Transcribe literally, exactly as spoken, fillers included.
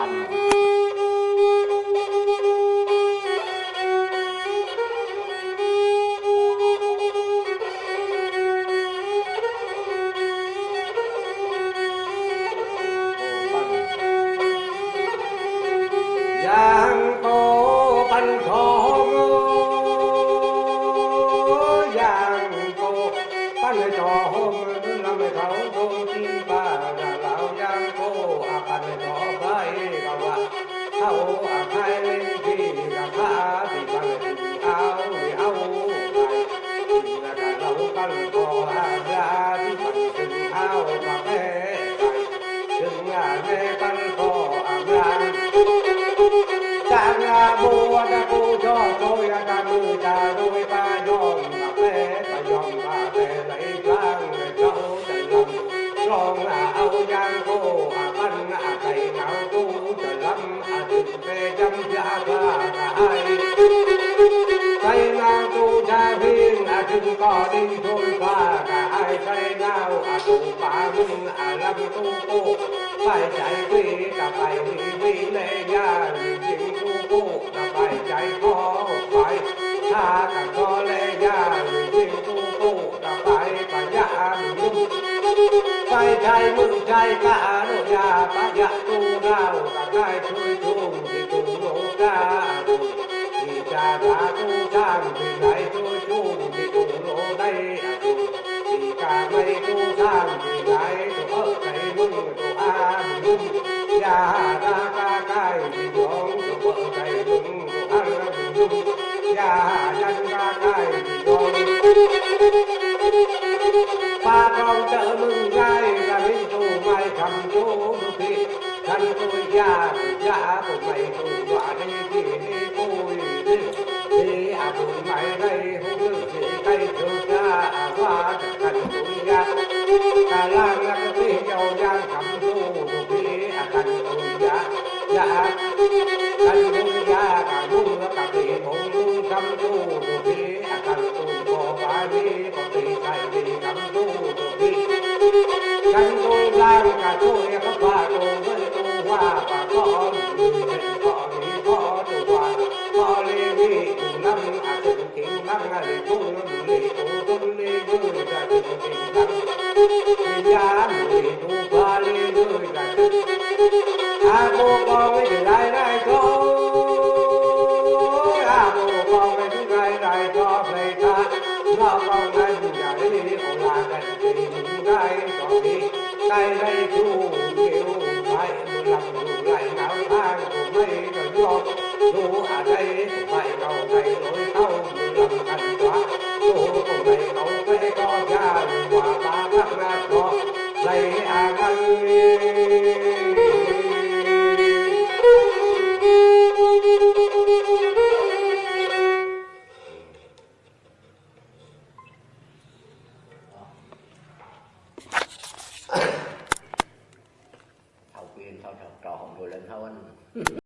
Yang ko pan thom, yang ko pan thom, lam thau thom ti pa da lao yang ko a pan thom bai ka wa. Au a khai leng phi ka pha phi pang phi au phi au khai. Phi ka ka lau pang ko a ga phi pang phi au ma pe khai. Chưng a ne pang ko a ga. Chang a bu a da ku cho cho ya ka mu cha rui pa yom ma pe pa yom ma pe lai pang le cho. Long a au yang ko a pan a kai nau tu cha lam a ding pe jam ja ba ka ai. Kai nau tu ja hing a ding ko ding thun ba ka ai kai nau a tu pa mung a lam tu ko. Pai chai kui ka pai hui hui le ya hui jing tu ko. Ka pai chai ko pai ha ka ko le ya hui jing tu ko. Ka pai pa ya a lu lu. Pai chai mu chai ka a lo ya pa ya tu rau ka kai chui chung di tu lo ka a tu. Di cha ra tu cham di lai tu chung di tu lo dai a tu. Di ka mai tu cham di lai tu ơ kai mung tu a lu lu. Ya ra ka kai di yong tu ơ kai mung tu a lu lu. Ya yan ka kai di yong. Pa kong chơ mưng gai ka minh tu mai kham tu du phi. Khăn tu ya tu ya tu mai tu wa di di di pui di. Di a tu mai gai hu lu di kai tu ya a wa khăn tu ya. Ka lang a tu phi yau yang kham tu du phi a khăn tu ya. Ya, kan bu ya, ka bu ka bi bu bu kam tu du bi, a kan tu ko ba ni ko ti kai ni kam tu du bi. Kan tu la ka tu ya ka ba tu bu tu wa ba ko ni ko ni ko tu wa ko li ni tu nam a tu ki nam a li tu ni tu tu ni bu ka tu ki nam. Ni ya ni tu ba li ni ka tu. A bu ko ni lai lai ko. A bu ko ni lai lai ko lai ka. Lo ko lai ni ya ni o la ka ni lai ko ni. Lai lai tu ni u lai mu lam mu lai nau thang ko mai ko yo. Lu a lai ko mai ko mai loi tau mu lam kan wa. Lu ko mai ko mai ko ya lu wa ba bak na ko. Lai a ngan. Thâu pin, thâu, thâu trò không đùa lên thâu anh.